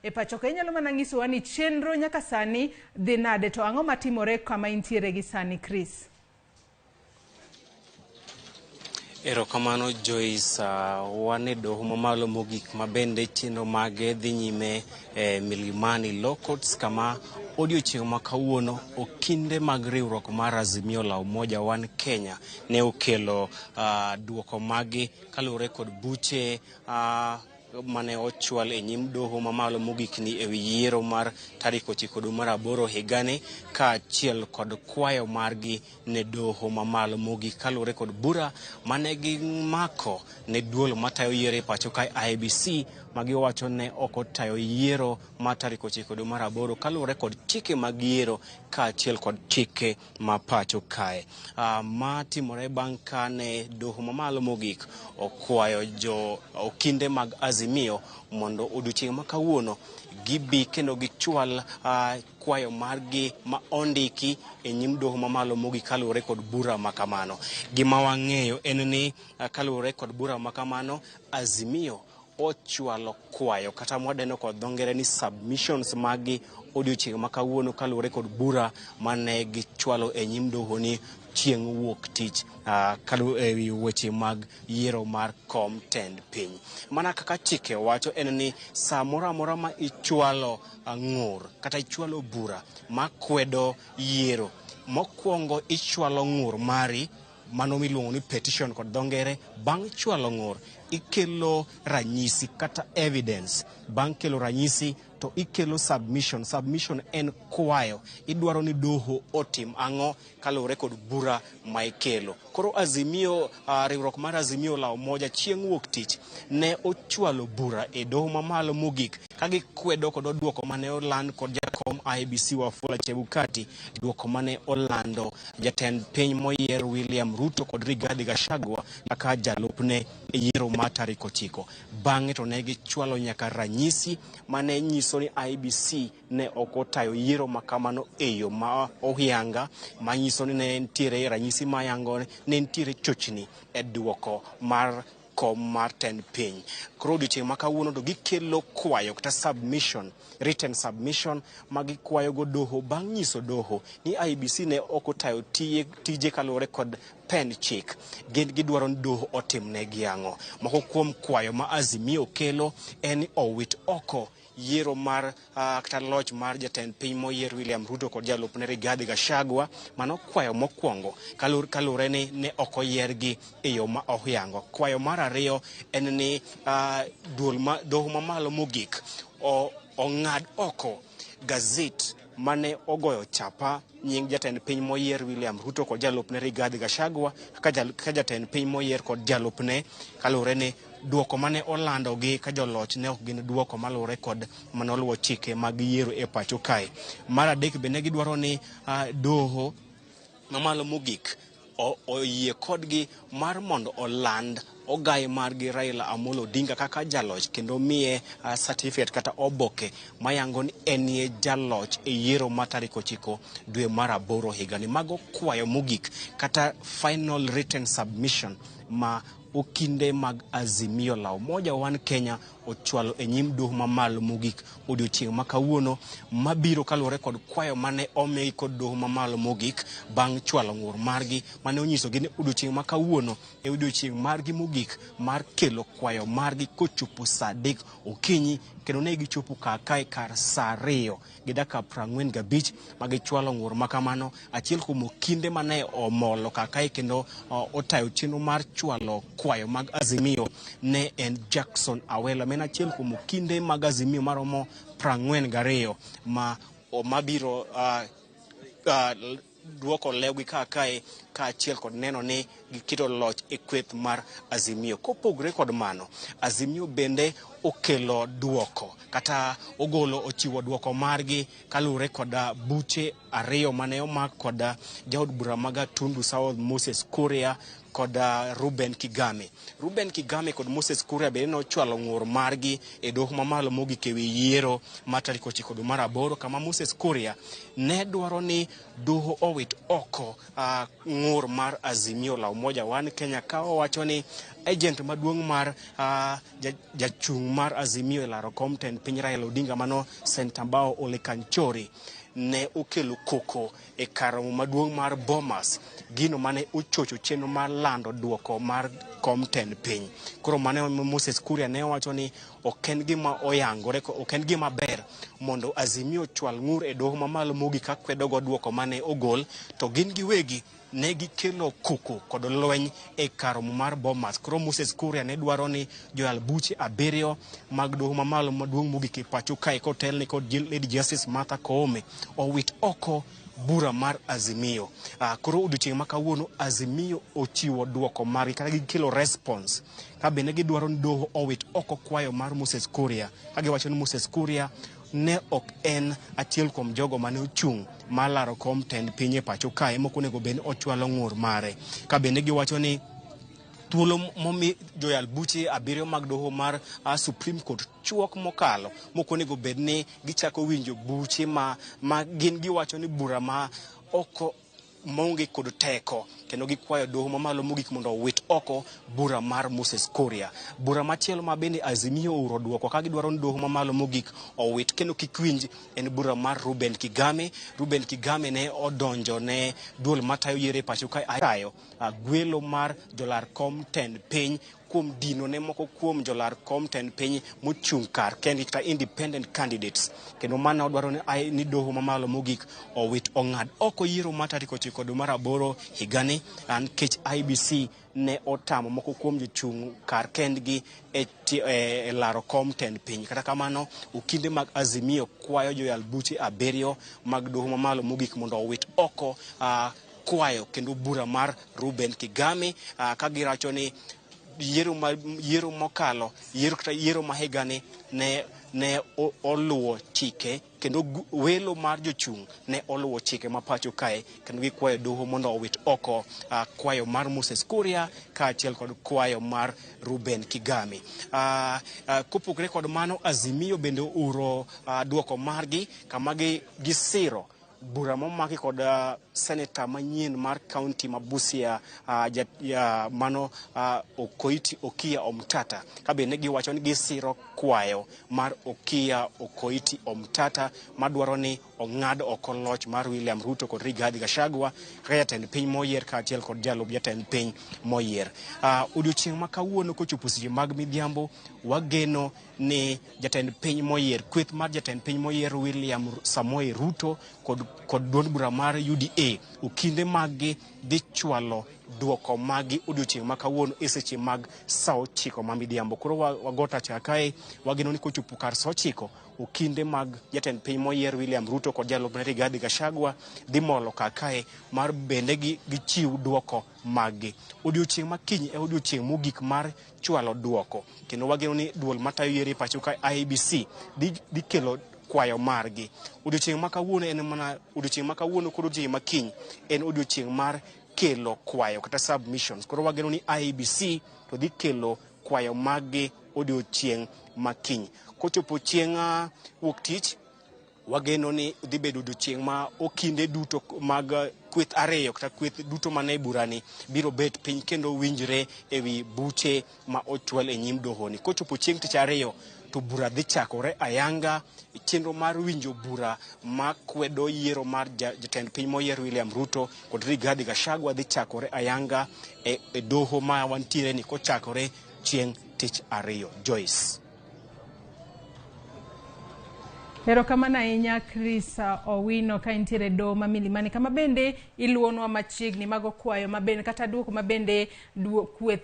E pacho ka inyalo mana nyisowa ni chenro nyaka sani dhi nade to ang'o matimore kama intiere gi sani Chris? Erokamano Joyce, wan e doho mamalo mogik ma bende chenro mage dhi nyime e Milimani Law Courts kama odiochieng' ma kawuono okinde mag riwruok mar Azimio la Umoja One Kenya ne okelo duoko magi kaluwore kod buche mane ochwal e nyim doho mamalo mogik ni ewi yiero mar tarik 9 dwe mar 8 higani kaachiel kod kwayo margi ne doho mamalo mogik kaluwore kod bura mane gimako ne duol matayo yiero e pacho ka IEBC ma giwacho ne ok otayo yiero mar tarik 9 dwe mar 8 kaluwore kod chike mag yiero kaachiel kod chike ma pacho kae. Ma timore bang' ka ne doho mamalo mogik okwayo jo okinde mag Azimio mondo odiochieng' ma kawuono gibi kendo gichwal kwayo margi ma ondiki e nyim doho mamalo mogik kaluwore kod bura ma kamano. Gima wang'eyo en ni kaluwore kod bura ma kamano, Azimio ochwalo kwayo kata mwadendo kod dho ngere ni submissions maggi odiochieng' ma kawuono kaluwore kod bura mane gichwalo e nyim doho ni chieng' wuok tich ewi weche mag yiero mar kom tend piny. Mana kaka chike wacho en ni saa moro amora ma ichwalo ng'ur kata ichwalo bura makwedo yiero, mokwongo ichwalo ng'ur mari mano miluongo ni petition kod dho ngere. Bang' chwalo ng'ur ikelo ranyisi kata evidence. Bang' kelo ranyisi to ikelo submission. Submission en kwayo, idwaro ni doho otim ang'o kaluwore kod bura ma ikelo. Koro Azimio, riwruok mar Azimio la Umoja chieng' wuok tich ne ochwalo bura e doho mamalo mogik ka gikwedo kod duoko mane oland kod jakom IEBC Wafula Chebukati, duoko mane olando jatend piny moyier William Ruto kod Rigathi Gachagua kaka jalupne e yiero mar tarik 9. Bang'e to ne gichwalo nyaka ranyisi mane nyiso ni IEBC ne ok otayo yiero ma kamano e yo ma ohiyanga, manyiso ni ne nitiere ranyisi mayango ne nitiere chochni e duoko mar kom mar tend piny. Koro odiochieng' ma kawuono to gikelo kwayo kata submission, written submission ma gikwayo go doho bang' nyiso doho ni IEBC ne ok otayo tije kaluwore kod pend chik. Gin gidwaro ni doho otimnegi ang'o. Moko kuom kwayo ma Azimio kelo en ni owit oko yiero mar kata loch mar jatend piny moyier William Ruto kod jalupne Rigathi Gachagua. Mano kwayo mokwongo kaluwore ni ne ok oyiergi e yo ma oyango. Kwayo mar ariyo en ni duol ma doho mamalo mogik ong'ad oko gazet mane ogoyo chapa nying jatend piny moyier William Ruto kod jalupne Rigathi Gachagua kaka jatend piny moyier kod jalupne, kaluwore ni duoko mane olandogi ka joloch ne ok gin duoko maluwore kod manoluwo chike mag yiero e pacho kae. Mar adek bende gidwaro ni doho mamalo mogik oyie kodgi mar mondo oland ogai margi Raila Amolo Odinga kaka jaloch kendo miye certificate kata oboke mayango ni enie jaloch e yiero mar tarik 9 dwe mar 8 higani. Mago kwayo mogik kata final written submission ma okinde mag Azimio la Umoja One Kenya ochwalo e nyim doho mamalo mogik odiochieng' ma kawuono mabiro kaluwore kod kwayo mane omigi kod doho mamalo mogik bang' chwalo ng'ur margi mane onyisogi ni odiochieng' ma kawuono e odiochieng' margi mogik mar kelo kwayo margi kochopo saa 3 okinyi, kendo ne gichopo kar kae kar saa 2:45 ma gichwalo ng'ur ma kamano. Achiel kuom okinde mane omolo kar kae kendo otayo chenro mar chwalo kwayo mag Azimio ne en Jackson Awelo, ma en achiel kuom okinde mag Azimio maromo 42 ma mabiro duoko lewgi kar kae kaachiel kod neno ni giketo loch e kweth mar Azimio. Kopogore kod mano, Azimio bende okelo duoko kata ogolo ochiwo duoko margi kaluwore kod buche ariyo mane omak kod jaod bura ma Gatundu South Moses Kuria. kod Ruben Kigame. Ruben Kigame kod Moses Kuria bende nochwalo ng'ur margi e doho mamalo mogik ewi yiero mar tarik 9 dwe mar 8, kama Moses Kuria ne dwaro ni doho owit oko ng'ur mar Azimio la Umoja One Kenya, ka owacho ni agent maduong' mar jachung' mar Azimio e laro kom tend piny Raila Odinga, mano Sentambao Ole Kanchori, ne okelo koko e kar romo maduong' mar Bomas, gino mane ochocho chenro mar lando duoko mar kom tend piny. Koro mane Moses Kuria ne owacho ni ok en gima oyangore, ok en gima ber mondo Azimio ochwal ng'ur e doho mamalo mogik ka kwedogo duoko mane ogol, to gin giwegi ne gikelo koko kod lweny e kar romo mar Bomas. Koro Moses Kuria ne dwaro ni joyal buche 7 mag doho mamalo maduong' mogik e pacho kae kotelne kod Lady Justice Martha Koome owit oko bura mar Azimio. Koro odiochieng' ma kawuono Azimio ochiwo duoko margi kata gikelo response ka bende gidwaro ni doho owit oko kwayo mar Moses Kuria, ka giwacho ni Moses Kuria ne ok en achiel kuom jogo mane ochung' mar laro kom tend piny e pacho kae mok onego bed ni ochwalo ng'ur mare. Ka bende giwacho ni thuolo momi joyal buche 7 mag doho mar Supreme Court chuok mokalo mok onego bed ni gichako winjo buche ma gin giwacho ni bura ma oko maonge kod teko, kendo gikwayo doho mamalo mogik mondo owit oko bura mar Moses Kuria. Bura machielo ma bende Azimio ouro duoko ka gidwaro ni doho mamalo mogik owit kendo kik winj en bura mar Ruben Kigame. Ruben Kigame ne odonjo ne duol matayo yiero e pacho kae tayo gwelo mar jolar kom tend piny kuom dino ne moko kuom jolar kom tend piny mochung' kar kendgi kata independent candidates, kendo mano dwaro ni doho mamalo mogik owit ong'ad oko yiero mar tarik 9 dwe mar 8 higani, nikech IBC ne otamo moko kuom jochung' kar kendgi e laro kom tend piny. Kata kamano, okinde mag Azimio kwayo joyal buche 7 mag doho mamalo mogik mondo owit oko kwayo kendo bura mar Ruben Kigame, ka giracho ni yiero mokalo, yiero kata yiero ma higani ne oluwo chike, kendo welo mar jochung' ne oluwo chike ma pacho kae, kendo gikwayo doho mondo owit oko kwayo mar Moses Kuria kaachiel kod kwayo mar Ruben Kigame. Kopogore kod mano, Azimio bende ouro duoko margi kama gisiro bura momaki kod seneta manyien mar kaunti ma Busia, mano Okoiti Okiya Omtata, ka bende giwacho ni gisiro kwayo mar Okiya Okoiti Omtata madwaro ni ong'ad oko loch mar William Ruto kod Rigathi Gachagua kaka jatend piny moyier kaachiel kod jalup jatend piny moyier. Odiochieng' ma kawuono kochopo seche mag midhiambo, wageno ni jatend piny moyier, kweth mar jatend piny moyier William Samoei Ruto kod duond bura mar UDA okinde maggi dhi chwalo duoko maggi odiochieng' ma kawuono e seche mag saa 9 ma midhiambo. Koro wago tach kae, wageno ni kochopo kar saa 9 okinde mag jatend piny moyier William Ruto kod jalupne Rigathi Gachagua dhi molo kar kae mar bende gichiw duoko maggi. Odiochieng' ma kiny e odiochieng' mogik mar chwalo duoko, kendo wageno ni duol matayo yiero e pacho ka IEBC dhi kelo kwayo margi. Odiochieng' ma kawuono en mana odiochieng' ma kawuono kod odiochieng' ma kiny en odiochieng' mar kelo kwayo kata submissions. Koro wageno ni IEBC to dhi kelo kwayo maggi odiochieng' ma kiny. Kochopo chieng' wuok tich, wageno ni dhi bedo odiochieng' ma okinde duto mag kweth 2 kata kweth duto mane burani biro bet piny kendo winjre ewi buche ma ochwal e nyim dohoni. Kochopo chieng' tich 2 to bura dhi chakore ayanga, chenro mar winjo bura ma kwedo yiero mar jatend piny moyier William Ruto kod Rigathi Gachagua dhi chakore ayanga e doho ma wantiere ni kochakore chieng' tich 2. Joyce. Erokamano ahinya Chris Owino ka intiere doho ma Milimani, kama bende iluonwa machiegni mago kwayo mabende kata duoko mabende kweth